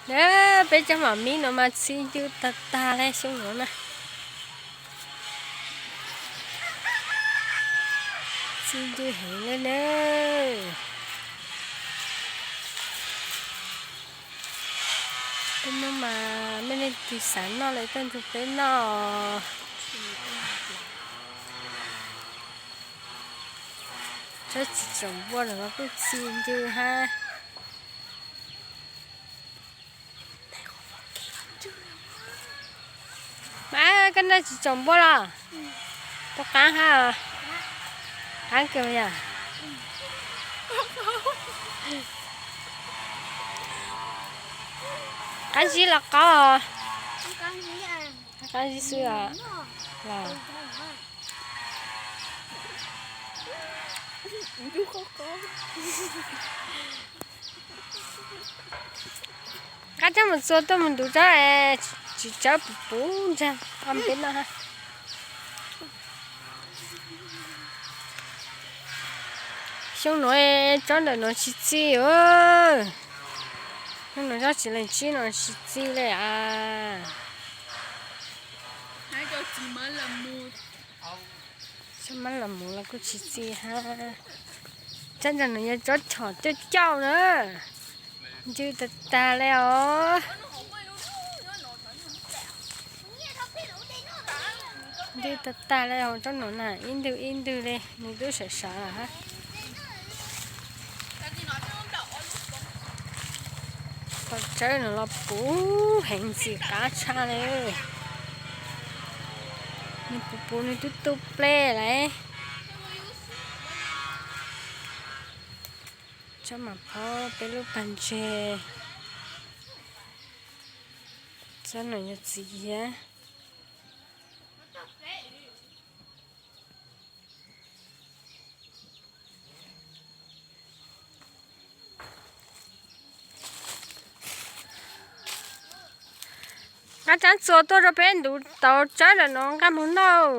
Na, peb cov mom mib no mas txi ncw tag tag li xyoo no na. Txi ncw heev li na. Peb hnub mas mej leej twg xav noj los tuaj nrug peb noj. Tsob txiv tsoom npua no los kuj txi ncw hab. Mas koj noj txiv tsoom npua los? Tau qaab hab. Qaab kawg yog. Qaab zib los qaub? Qaab zib xwb os. Los qab tsob mus txua tuaj mus ntuv tsob, tsis tsawb puv puv ntsaag ob peb noj hab. Xyoo nuav tsob ntawm nuav tsis txi. Xyoo nuav tsob txiv leej tsib no tsis txi li as. Tsob mab los mus los kuj tsis txi hab. Tsob ntawm nuav yog tsob chom cauj cauj na. Ncw tag tag li os. Ncw tag tag li os, tsob nuav na ib ntwg ib ntwg li nws tub sawv sawv hab. Tau tsawb no los puv heev ntxim qab tshaj li. Nws puv puv nws tub tu plej lawm. Tsob mas phob peb lub pag ntseg. Tsob no yog txiv hiab. Nqa tsob txua tuaj rau peb ntuv tau tsob ntawm no nqa mus noj.